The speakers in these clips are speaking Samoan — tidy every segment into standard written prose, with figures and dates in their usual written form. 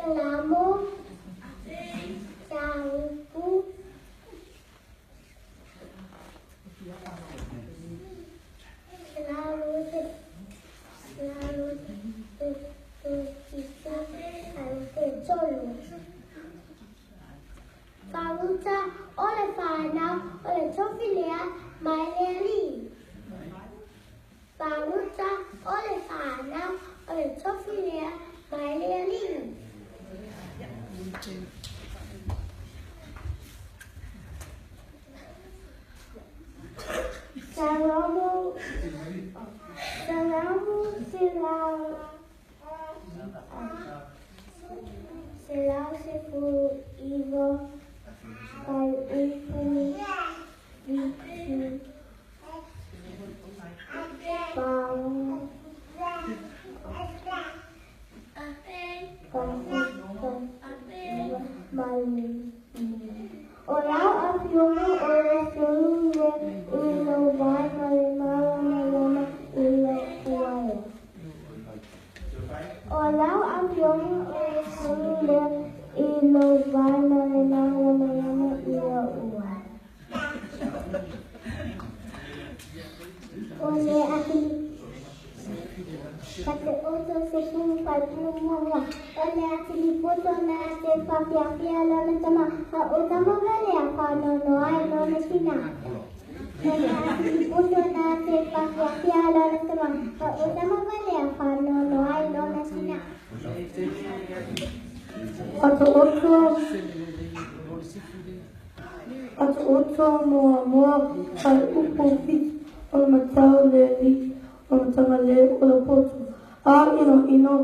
Salamo, Saupu, 127 Faaluta o le fanau o le tofi lea mai le Alii. Faaluta o le fanau o le tofi lea mai le Alii. Salamu, Salamu Silau, Silau 19 fuaiupu 7 8 1 9 ma le 5. O lau afioga o le sulu lea i lou vai ma le malamalama i lou uaea. O lau afioga o le sulu lea i lou vai ma le malamalama i lou uaea. O le Fate-oto 10 fuaiupu 1. O le Atilipoto na te faafiafia lona tama, a o tama vale a faanoanoa ai lona tina. O le Atilipoto na te faafiafia lona tama, a o tama vale a faanoanoa ai lona tina. Ato'oto Ato'oto 1 fuaiupu 7 o le Matau le Alii o le Matagale o le poto, a inoino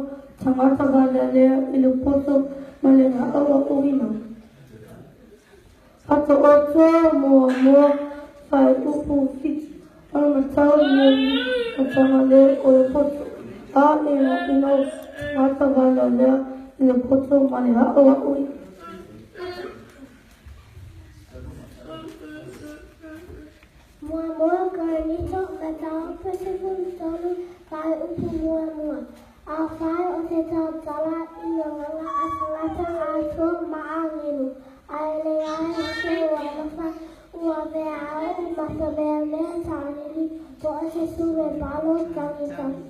tagata valealea i le poto ma le gaauaauina. Ato'oto 1 fuaiupu 7 o le Matau le Alii Matagale o le poto, a inoino tagata valealea i le poto ma le gaauaauina. 1 Korinito Mataupu 13 fuaiupu 1. Afai o se tautala i gagaga a tagata atoa ma agelu, ae leai se ua alofa, ua avea au ma se meamea sailiili po o se suvevalo tagitagi.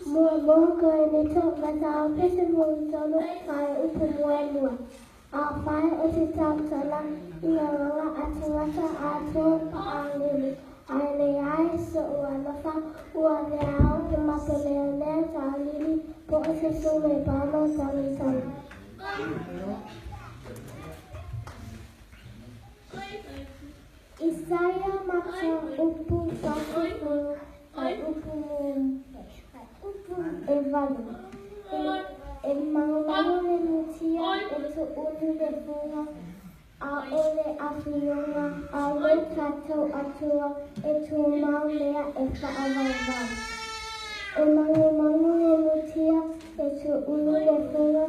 1 Korinito Mataupu 13 fuaiupu 1. Afai o se tautala i gagaga a tagata atoa ma agelu, ae leai so'u alofa, ua avea au ma se meamea sailiili po o se suvevalo tagitagi. Isaia Mataupu 40 fuaiupu 8. E magomago le mutia e tu'unu le fuga, a o le afioga a lo tatou Atua e tumau lea e faavauvau. E magomago le mutia e tu'unu le fuga,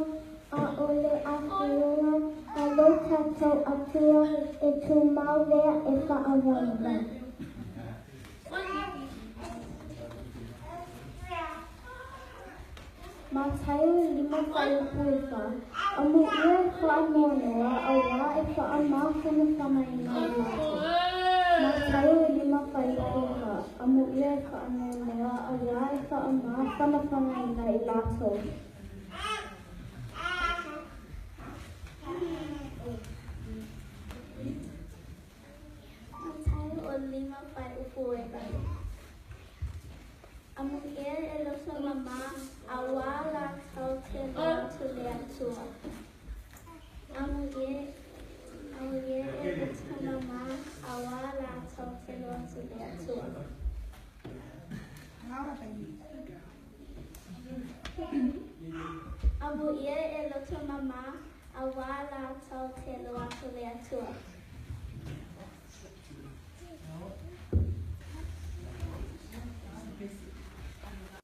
a o le afioga a lo tatou Atua e tumau lea e faavauvau. Mataio 5 fuaiupu 4. Amuia e faanoanoa auā e faamafanafanaina i latou. Mataio 5 fuaiupu 4. Amuia e faanoanoa auā e faamafanafanaina i latou. Mataio 5 fuaiupu 8. Amuia e loto mamā auā latou te loa atu le Atua. Amuia e loto mamā auā latou te loa atu le Atua. Amuia e loto mamā auā latou te loa atu le Atua.